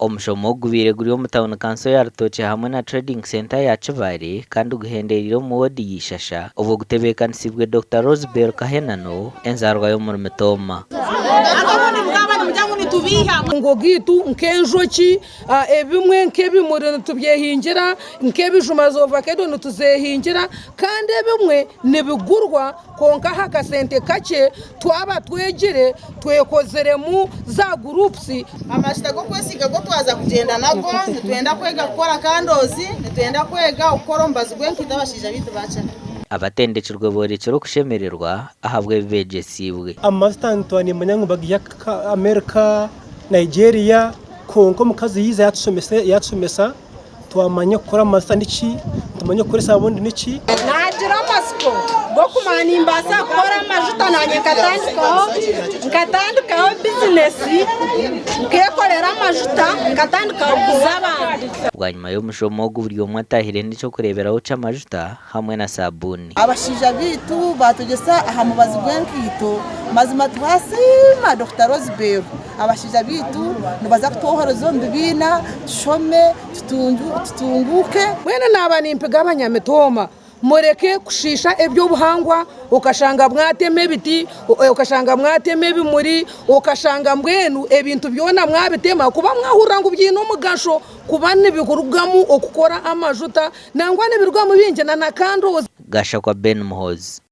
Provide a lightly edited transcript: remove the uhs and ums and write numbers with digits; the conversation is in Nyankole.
Omushomo ogu gubaire guri omu tauni kanso ya Rutookye hamwe na Trading Centre ya Kibaale kandi guhendereire omu woodi ya Ishasha obwo gutebeekanisiibwe Dokita Rosebell Kahenano enzaarwa y'omuri Mitooma. Amatungo gaitu nk'enjoki ebimwe nk'ebimuri nitubyehingira, nk'ebijuma za ovakedo nituzehingira kandi ebimwe nibigurwa Kwonka aha kasente kakye twaba twegire twekoziremu za groups. Amajuta g'okwesiiga go twaza kugyenda nago, nitwenda kwega kukora kandoozi, nitwenda kwega okukora omubazi gw'enkaito abashaija baitu baakira. Abatendekirwe boorekire okushemererwa ahabw'ebi beegyesiibwe. Amajuta nituba nimanya ngu nibagaiha America, Nigeria kwonka omukazi yaiza yatushomesa Twamanya kukora amajuta niki, tumanya kukora esabuuni niki. Naagira amatsiko g'okumanya nimbaasa kukora amajuta naanye nkatandikaho nkatandikaho bizinesi nkeekorera amajuta nkatandika kuguza abantu. Bwanyima y'omushomo ogu buri omwe ataahire n'eky'okureeberaho ky'amajuta hamwe na saabuuni. Abashaija baitu baatwegyesa aha mubazi gw'enkaito. Mazima twasiima Dokita Rosebell. Abashaija baitu nibaza kutwohoreza omu bibiina tushome, tutunguuke. Mbwenu naaba nimpiga abanyamitooma mureke kushiisha eby'obuhangwa okashanga mwatema ebiti, okashanga mwatema ebimuri, okashanga mbwenu ebintu byona mwabitema kuba mwahurira ngu biine omugasho kuba nibirugamu okukora amajuta nangwa nibirugamu bingi na na candles. Gashakwa Ben Muhoozi.